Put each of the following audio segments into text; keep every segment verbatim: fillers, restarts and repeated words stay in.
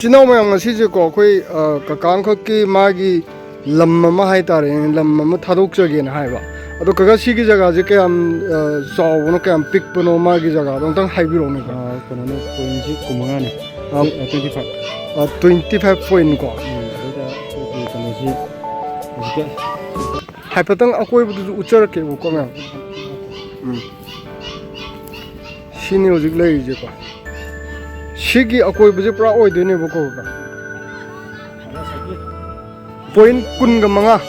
ꯏꯆꯤꯟ ꯏꯅꯥꯎ ꯃꯌꯥꯝ, ꯉꯁꯤꯁꯦꯀꯣ, ꯑꯩꯈꯣꯏ, ꯑ, ꯀꯀꯥ ꯑꯃꯈꯛꯀꯤ ꯃꯥꯒꯤ ꯂꯝ ꯑꯃ ꯍꯥꯏꯇꯥꯔꯦꯅꯦ, ꯂꯝ ꯑꯃ ꯊꯥꯗꯣꯛꯆꯒꯦꯅ ꯍꯥꯏꯕ꯫ ꯑꯗꯣ ꯀꯀꯥ, ꯁꯤꯒꯤ ꯖꯒꯥꯁꯦ ꯀꯌꯥꯝ, ꯑ, ꯆꯥꯎꯕꯅꯣ, ꯀꯌꯥꯝ ꯄꯤꯛꯄꯅꯣ ꯃꯥꯒꯤ ꯖꯒꯥꯗꯣ ꯑꯝꯇꯪ ꯍꯥꯏꯕꯤꯔꯛꯑꯣꯅꯦ꯫ ꯑ, ꯀꯩꯅꯣꯅꯦ, ꯄꯣꯏꯟꯁꯤ ꯀꯨꯟꯃꯉꯥꯅꯦ꯫ ꯑ, ꯑ, twenty five꯫ ꯑ, twenty five point ꯀꯣ꯫ ꯎꯝ, ꯑꯗꯨꯗ ꯑꯩꯈꯣꯏꯒꯤ ꯀꯩꯅꯣꯁꯤ ꯍꯧꯖꯤꯛꯀ ꯍꯥꯏꯐꯦꯠꯇꯪ ꯑꯀꯣꯏꯕꯗꯨꯁꯨ ꯎꯠꯆꯔꯛꯀꯦꯕꯀꯣ, ꯃꯌꯥꯝ꯫ ꯎꯝ꯫ ꯁꯤꯅꯤ ꯍꯧꯖꯤꯛ ꯂꯩꯔꯤꯁꯦꯀꯣ꯫ ꯁꯤꯒꯤ ꯑꯀꯣꯏꯕꯁꯦ ꯄꯨꯔꯥ ꯑꯣꯏꯗꯣꯏꯅꯦꯕꯀꯣ, ꯀꯀꯥ꯫ ꯄꯣꯏꯟ ꯀꯨꯟꯒ ꯃꯉꯥ꯫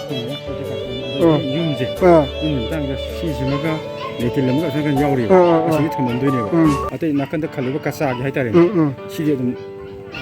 ꯑꯥ꯫ ꯌꯨꯝꯁꯦ꯫ ꯑꯥ꯫ ꯌꯨꯝꯒꯤ ꯃꯇꯥꯡꯗ ꯁꯤꯁꯤꯃꯒ ꯂꯩꯇꯦꯜ ꯑꯃꯒ ꯑꯁꯣꯝ ꯅꯥꯀꯟ ꯌꯥꯎꯔꯤꯕ꯫ ꯑꯥ, ꯑꯥ, ꯑꯥ꯫ ꯑꯁꯤꯗꯤ ꯊꯝꯃꯝꯗꯣꯏꯅꯦꯕ꯫ ꯎꯝ꯫ ꯑꯇꯩ ꯅꯥꯀꯟꯗ ꯈꯜꯂꯤꯕ ꯀꯆꯥꯒꯤ ꯍꯥꯏꯇꯥꯔꯦꯅꯦ꯫ ꯎꯝ, ꯎꯝ꯫ ꯁꯤꯗꯤ ꯑꯗꯨꯝ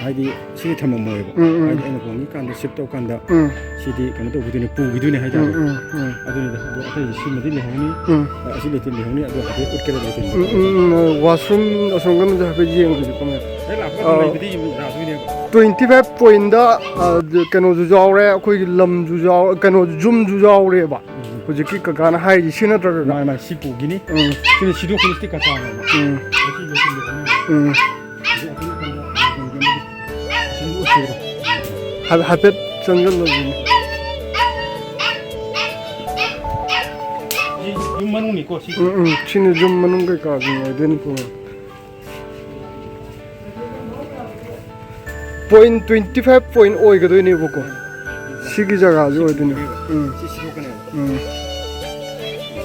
ꯍꯥꯏꯗꯤ ꯁꯤꯗꯤ ꯊꯝꯃꯝꯃꯣꯏꯕ꯫ ꯎꯝ, ꯎꯝ꯫ ꯍꯥꯏꯗꯤ ꯑꯩꯅ ꯍꯣꯡꯉꯤꯀꯥꯟꯗ, shift ꯇꯧꯀꯥꯟꯗ ꯎꯝ꯫ ꯁꯤꯗꯤ ꯀꯩꯅꯣ ꯇꯧꯈꯤꯗꯣꯏꯅꯦ, ꯄꯨꯈꯤꯗꯣꯏꯅꯦ ꯍꯥꯏꯇꯥꯔꯦ꯫ ꯎꯝ, ꯎꯝ, ꯎꯝ꯫ ꯑꯗꯨꯅꯤꯗ, ꯑꯗꯣ ꯑꯇꯩꯗꯤ ꯁꯤꯃꯗꯤ ꯂꯩꯍꯧꯅꯤ꯫ ꯎꯝ꯫ ꯑ, ꯑꯁꯤ ꯂꯩꯇꯦ, ꯂꯩꯍꯧꯅꯤ, ꯑꯗꯣ ꯍꯥꯏꯐꯦꯠ ꯎꯠꯀꯦꯔꯥ ꯂꯩꯇꯦ꯫ ꯎꯝ, ꯎꯝ, ꯎꯝ, washroom ꯑꯁꯣꯝꯒꯤꯗꯨꯁꯨ ꯍꯥꯏꯐꯦꯠ ꯌꯦꯡꯉꯨꯁꯤꯀꯣ, ꯃꯌꯥꯝ꯫ ꯍꯦꯛ ꯂꯥꯛꯄꯒ ꯑꯗꯨꯝ ꯑꯥ꯫ ꯂꯩꯕꯗꯤ ꯌꯥꯗꯣꯏꯅꯦꯕ꯫ Twenty five pointꯇ, ꯑ, ꯀꯩꯅꯣꯁꯨ ꯌꯥꯎꯔꯦ, ꯑꯩꯈꯣꯏꯒꯤ ꯂꯝꯁꯨ ꯌꯥꯎ-, ꯀꯩꯅꯣ, ꯌꯨꯝꯁꯨ ꯌꯥꯎꯔꯦꯕ꯫ ꯎꯝ꯫ ꯍꯧꯖꯤꯛꯀꯤ ꯀꯀꯥꯅ ꯍꯥꯏꯔꯤꯁꯤ ꯅꯠꯇ꯭ꯔꯒ? ꯃꯥꯅꯤ, ꯃꯥꯅꯤ, ꯁꯤ ꯄꯨꯈꯤꯅꯤ꯫ ꯎꯝ꯫ ꯁꯤꯗ ꯁꯤꯗꯣꯛꯈꯤꯕꯁꯤꯗꯤ ꯀꯆꯥꯅꯦꯕ꯫ ꯎꯝ꯫ ꯑꯁꯤ ꯂꯣꯏꯁꯤꯟꯒꯗꯕꯅꯦꯕ꯫ ꯎꯝ꯫ ꯍꯥꯏ-, ꯍꯥꯏꯐꯦꯠ ꯆꯪꯁꯤꯜꯂꯨꯁꯤꯅꯦ꯫ ꯁꯤ ꯌꯨꯝ ꯃꯅꯨꯡꯅꯤꯀꯣ, ꯁꯤ꯫ ꯎꯝ, ꯎꯝ, ꯁꯤꯅ ꯌꯨꯝ ꯃꯅꯨꯡ ꯀꯩꯀꯥꯁꯤꯡ ꯑꯣꯏꯗꯣꯏꯅꯤꯀꯣ꯫ Point twenty five point ꯑꯣꯏꯒꯗꯣꯏꯅꯦꯕꯀꯣ꯫ ꯁꯤꯒꯤ ꯖꯒꯥꯁꯤ ꯑꯣꯏꯗꯣꯏꯅꯦ꯫ ꯎꯝ꯫ ꯁꯤ ꯁꯤꯗꯣꯛꯀꯅꯦꯕ꯫ ꯎꯝ꯫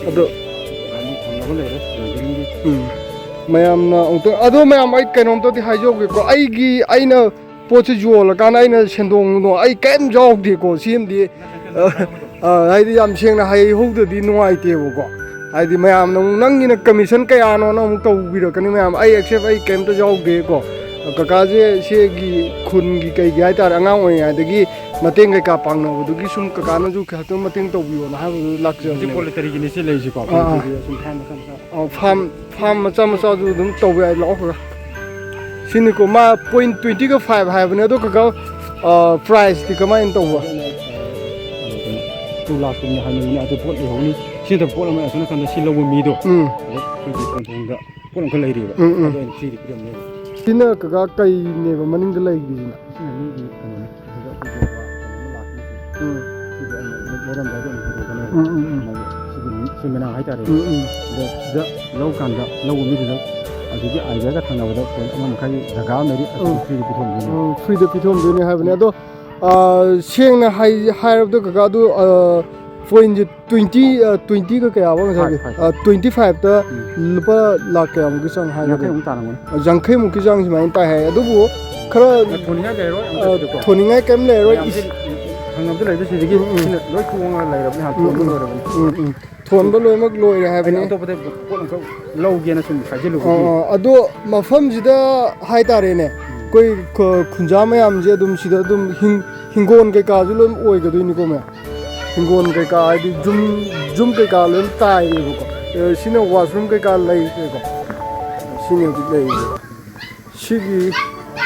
ꯑꯗꯣ ꯑꯃꯨꯛ ꯊꯝꯅꯕ ꯂꯩꯔꯦ, ꯌꯦꯡꯕꯤꯔꯝꯒꯦ꯫ ꯎꯝ꯫ ꯃꯌꯥꯝꯅ ꯑꯃꯨꯛꯇ, ꯑꯗꯣ ꯃꯌꯥꯝ, ꯑꯩ ꯀꯩꯅꯣꯝꯇꯗꯤ ꯍꯥꯏꯖꯍꯧꯒꯦꯀꯣ, ꯑꯩꯒꯤ, ꯑꯩꯅ ꯄꯣꯠꯁꯦ ꯌꯣꯜꯂꯀꯥꯟꯗ ꯑꯩꯅ ꯁꯦꯟꯗꯣꯡꯗꯣ ꯑꯩ ꯀꯩꯝ ꯌꯥꯎꯗꯦꯀꯣ꯫ ꯁꯤꯃꯗꯤ, ꯑ, ꯑ, ꯍꯥꯏꯗꯤ ꯌꯥꯝ ꯁꯦꯡꯅ ꯍꯥꯏꯍꯧꯗ꯭ꯔꯗꯤ ꯅꯨꯡꯉꯥꯏꯇꯦꯕꯀꯣ꯫ ꯍꯥꯏꯗꯤ ꯃꯌꯥꯝꯅ ꯑꯃꯨꯛ, "ꯅꯪꯒꯤꯅ commission ꯀꯌꯥꯅꯣꯅ?" ꯑꯃꯨꯛ ꯇꯧꯕꯤꯔꯛꯀꯅꯤ ꯃꯌꯥꯝ꯫ ꯑꯩ accept, ꯑꯩ ꯀꯩꯝꯇ ꯌꯥꯎꯗꯦꯀꯣ꯫ ꯀꯀꯥꯁꯦ ꯁꯤꯒꯤ ꯈꯨꯟꯒꯤ ꯀꯩꯒꯤ ꯍꯥꯏꯇꯥꯔꯦ, ꯑꯉꯥꯡ ꯑꯣꯏꯔꯤꯉꯩꯗꯒꯤ ꯃꯇꯦꯡ ꯀꯩꯀꯥ ꯄꯥꯡꯅꯕꯗꯨꯒꯤ ꯁꯨꯝ ꯀꯀꯥꯅꯁꯨ ꯈꯤꯇꯪ ꯃꯇꯦꯡ ꯇꯧꯕꯤꯌꯣꯅ ꯍꯥꯏꯕꯗꯨ ꯍꯧꯖꯤꯛ ꯂꯥꯛꯆꯕꯅꯦ꯫ Poultryꯒꯤꯅꯦ ꯁꯤ ꯂꯩꯔꯤꯁꯤꯀꯣ꯫ ꯑꯥ, ꯑꯥ꯫ Poultryꯒꯤ ꯁꯨꯝ farm ꯃꯆꯥ ꯃꯆꯥ꯫ ꯑꯣ, farm, farm ꯃꯆꯥ ꯃꯆꯥꯁꯨ ꯑꯗꯨꯝ ꯇꯧꯕ ꯌꯥꯏ꯫ ꯂꯥꯛꯑꯣ ꯀꯀꯥ꯫ ꯁꯤꯅꯤꯀꯣ, ꯃꯥ point twenty five ꯍꯥꯏꯕꯅꯦ꯫ ꯑꯗꯣ ꯀꯀꯥ, ꯑ, priceꯇꯤ ꯀꯃꯥꯏꯅ ꯇꯧꯕ? ꯑꯗꯨꯅ, ꯑ, ꯀꯩꯅꯣ, two lakh ꯀꯨꯝꯅ ꯍꯥꯏꯅꯕꯅꯤꯅ, ꯑꯗꯨ ꯄꯣꯠ ꯂꯩꯍꯧꯅꯤ꯫ ꯁꯤ ꯅꯠꯇꯕ ꯄꯣꯠ ꯑꯃ ꯑꯁꯣꯝ ꯅꯥꯀꯟꯗ ꯁꯤ ꯂꯧꯕ ꯃꯤꯗꯣ, ꯎꯝ꯫ ꯑꯗꯣ ꯑꯩꯈꯣꯏꯒꯤ ꯀꯣꯟꯊꯣꯡꯗ ꯄꯣꯠ ꯑꯃꯈꯛ ꯂꯩꯔꯤꯕ꯫ ꯎꯝ, ꯎꯝ꯫ ꯑꯗꯣ ꯑꯩꯅ free ꯗ ꯄꯤꯔꯝꯅꯦꯕ꯫ ꯁꯤꯅ ꯀꯀꯥ ꯀꯩꯅꯦꯕ ꯃꯅꯤꯡꯗ ꯂꯩꯔꯤꯁꯤꯅ? ꯁꯤꯅ ꯃꯤꯒꯤ ꯀꯩꯅꯣꯅꯦ꯫ ꯁꯤꯗ ꯑꯩꯈꯣꯏꯒꯤ ꯀꯩꯅꯣ ꯂꯥꯛꯄꯒꯤ ꯎꯝ꯫ ꯁꯤꯗ ꯑꯩꯅ ꯂꯩꯔꯝꯗꯥꯏꯗ ꯑꯗꯨꯝ ꯄꯨꯊꯣꯛꯄꯅꯦꯕ꯫ ꯎꯝ, ꯎꯝ, ꯎꯝ꯫ ꯃꯣꯏꯒꯤ ꯁꯤꯒꯤ ꯁꯤ ꯃꯅꯥ ꯍꯥꯏꯇꯥꯔꯦ꯫ ꯎꯝ, ꯎꯝ꯫ ꯑꯗꯣ ꯁꯤꯗ ꯂꯧ ꯀꯥꯟꯗ ꯂꯧ ꯃꯤꯗꯨꯗ ꯑꯗꯨꯒꯤ ꯑꯥꯏꯗꯤꯌꯥꯒ ꯊꯪꯅꯕꯗ ꯄꯣꯏꯟ ꯑꯃ ꯃꯈꯥꯏꯒꯤ ꯖꯒꯥ ꯑꯃ ꯂꯩꯔꯤ, ꯑꯗꯨ ꯎꯝ꯫ ꯐ꯭ꯔꯤꯗ ꯄꯤꯊꯣꯛꯑꯝꯗꯣꯏꯅꯦ꯫ ꯎꯝ, ꯐ꯭ꯔꯤꯗ ꯄꯤꯊꯣꯛꯑꯝꯗꯣꯏꯅꯦ ꯍꯥꯏꯕꯅꯦ꯫ ꯑꯗꯣ, ꯑ, ꯁꯦꯡꯅ ꯍꯥꯏ-, ꯍꯥꯏꯔꯕꯗ ꯀꯀꯥ ꯑꯗꯨ, ꯑ, ꯄꯣꯏꯟꯁꯦ ꯇ꯭ꯋꯦꯟꯇꯤ, ꯑ, ꯇ꯭ꯋꯦꯟꯇꯤꯒ ꯀꯌꯥꯕ ꯉꯁꯥꯏꯒꯤ? Five, five. ꯑ, ꯇ꯭ꯋꯦꯟꯇꯤ ꯐꯥꯏꯚꯇ ꯎꯝ꯫ ꯂꯨꯄꯥ ꯂꯥꯛ ꯀꯌꯥꯃꯨꯛꯀꯤ ꯆꯥꯡ ꯍꯥꯏꯒꯗ꯭ꯔꯥ? ꯌꯥꯡꯈꯩꯃꯨꯛ ꯇꯥꯔꯝꯒꯅꯤ꯫ ꯑ, ꯌꯥꯡꯈꯩꯃꯨꯛꯀꯤ ꯆꯥꯡ ꯁꯨꯃꯥꯏꯅ ꯇꯥꯏ ꯍꯥꯏ꯫ ꯑꯗꯨꯕꯨ ꯈꯔ, ꯑ, ꯊꯣꯟꯅꯤꯡꯉꯥꯏ ꯂꯩꯔꯣꯏ, ꯑ, ꯑꯃꯨꯛꯇꯁꯨꯀꯣ꯫ ꯊꯣꯟꯅꯤꯡꯉꯥꯏ ꯀꯔꯤꯝ ꯂꯩꯔꯣꯏ꯫ ꯃꯌꯥꯝꯁꯦ ꯏꯁ- ꯊꯪꯅꯕꯗ ꯂꯩꯕꯁꯤꯗꯒꯤ ꯎꯝ, ꯎꯝ꯫ ꯁꯤꯅ ꯂꯣꯏ ꯊꯣꯡꯉꯒ ꯂꯩꯔꯕꯅꯤ, ꯍꯥꯟꯅ ꯎꯝ, ꯊꯣꯡꯕ ꯎꯝ꯫ ꯂꯣꯏꯔꯕꯅꯤ꯫ ꯎꯝ, ꯎꯝ꯫ ꯊꯣꯟꯕ ꯂꯣꯏꯅꯃꯛ ꯂꯣꯏꯔꯦ ꯍꯥꯏꯕꯅꯤ꯫ ꯑꯩꯅ ꯑꯇꯣꯞꯄꯗ ꯄꯣꯠ ꯑꯃꯈꯛ ꯂꯧꯒꯦꯅ ꯁꯨꯝ ꯍꯥꯏꯖꯤꯜꯂꯨꯕꯒꯤ꯫ ꯑꯣ, ꯑꯗꯣ ꯃꯐꯝꯁꯤꯗ ꯍꯥꯏꯇꯥꯔꯦꯅꯦ, ꯎꯝ꯫ ꯑꯩꯈꯣꯏ ꯈꯨ-, ꯈꯨꯟꯖꯥ ꯃꯌꯥꯝꯁꯦ ꯑꯗꯨꯝ ꯁꯤꯗ ꯑꯗꯨꯝ ꯍꯤꯡ-, ꯍꯤꯡꯒꯣꯜ ꯀꯩꯀꯥꯁꯨ ꯂꯣꯏ ꯑꯣꯏꯒꯗꯣꯏꯅꯤꯀꯣ ꯃꯌꯥꯝ꯫ ꯍꯤꯡꯒꯣꯜ ꯀꯩꯀꯥ ꯍꯥꯏꯗꯤ ꯌꯨꯝ, ꯌꯨꯝ ꯀꯩꯀꯥ ꯂꯣꯏ ꯇꯥꯏꯌꯦꯕꯀꯣ꯫ ꯑꯦ, ꯁꯤꯅ washroom ꯀꯩꯀꯥ ꯂꯩꯔꯦꯀꯣ꯫ ꯁꯤꯅꯤ ꯍꯧꯖꯤꯛ ꯂꯩꯔꯤꯁꯦ꯫ ꯁꯤꯒꯤ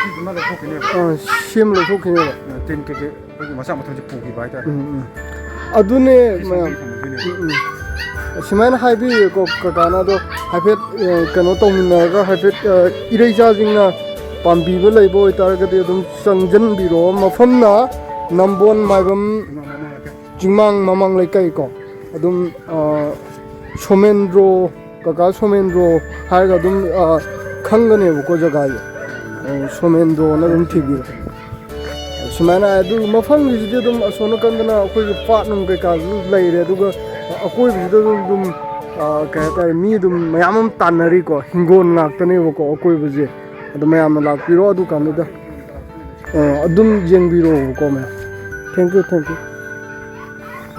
ꯁꯤꯁꯤꯃ ꯂꯧꯊꯣꯛꯈꯤꯅꯦꯕ꯫ ꯑꯥ, ꯁꯤꯃ ꯂꯧꯊꯣꯛꯈꯤꯅꯦꯕ꯫ ꯇꯤꯟ ꯀꯩꯀꯩ ꯑꯩꯈꯣꯏꯒꯤ ꯃꯆꯥ ꯃꯊꯨꯝꯁꯦ ꯄꯨꯈꯤꯕ ꯍꯥꯏꯇꯥꯔꯦ꯫ ꯎꯝ, ꯎꯝ꯫ ꯑꯗꯨꯅꯦ ꯁꯤ ꯃꯌꯥꯝ꯫ ꯁꯦꯝꯕꯤ ꯊꯝꯃꯝꯗꯣꯏꯅꯦꯕ꯫ ꯎꯝ, ꯎꯝ꯫ ꯑꯁꯨꯃꯥꯏꯅ ꯍꯥꯏꯕꯤꯔꯦꯀꯣ ꯀꯀꯥꯅ, ꯑꯗꯣ ꯍꯥꯏꯐꯦꯠ, ꯑ, ꯀꯩꯅꯣ ꯇꯧꯃꯤꯟꯅꯔꯒ ꯍꯥꯏꯐꯦꯠ, ꯑ, ꯏꯔꯩꯆꯥꯁꯤꯡꯅ ꯄꯥꯝꯕꯤꯕ ꯂꯩꯕ ꯑꯣꯏꯇꯥꯔꯒꯗꯤ ꯑꯗꯨꯝ ꯆꯪꯁꯤꯟꯕꯤꯔꯣ꯫ ꯃꯐꯝꯅ ꯅꯝꯕꯣꯜ ꯃꯥꯏꯕꯝ ꯆꯤꯡꯃꯥꯡ ꯃꯃꯥꯡ ꯂꯩꯀꯥꯏꯀꯣ꯫ ꯑꯗꯨꯝ, ꯑ, ꯁꯣꯃꯦꯟꯗ꯭ꯔꯣ, ꯀꯀꯥ ꯁꯣꯃꯦꯟꯗ꯭ꯔꯣ ꯍꯥꯏꯔꯒ ꯑꯗꯨꯝ, ꯑ, ꯈꯪꯒꯅꯦꯕꯀꯣ ꯖꯒꯥꯁꯦ꯫ ꯑ, ꯁꯣꯃꯦꯟꯗ꯭ꯔꯣꯅ ꯑꯗꯨꯝ ꯊꯤꯕꯤꯔꯣ꯫ ꯁꯨꯃꯥꯏꯅ ꯑꯗꯨ ꯃꯐꯝꯒꯤꯁꯤꯗꯤ ꯑꯗꯨꯝ ꯑꯁꯣꯝ ꯅꯥꯀꯟꯗꯅ ꯑꯩꯈꯣꯏꯒꯤ ꯄꯥꯠ ꯅꯨꯡ ꯀꯩꯀꯥꯁꯨ ꯂꯩꯔꯦ, ꯑꯗꯨꯒ ꯑꯀꯣꯏꯕꯁꯤꯗ ꯑꯗꯨꯝ, ꯑꯗꯨꯝ, ꯑ, ꯀꯩ ꯍꯥꯏꯇꯥꯔꯦ, ꯃꯤ ꯑꯗꯨꯝ ꯃꯌꯥꯝ ꯑꯃ ꯇꯥꯟꯅꯔꯤꯀꯣ, ꯍꯤꯡꯒꯣꯜ ꯉꯥꯛꯇꯅꯦꯕꯀꯣ ꯑꯀꯣꯏꯕꯁꯦ꯫ ꯑꯗꯣ ꯃꯌꯥꯝꯅ ꯂꯥꯛꯄꯤꯔꯣ ꯑꯗꯨꯀꯥꯟꯗꯨꯗ꯫ ꯑ, ꯑꯗꯨꯝ ꯌꯦꯡꯕꯤꯔꯣꯕꯀꯣ ꯃꯌꯥꯝ꯫ Thank you, thank you꯫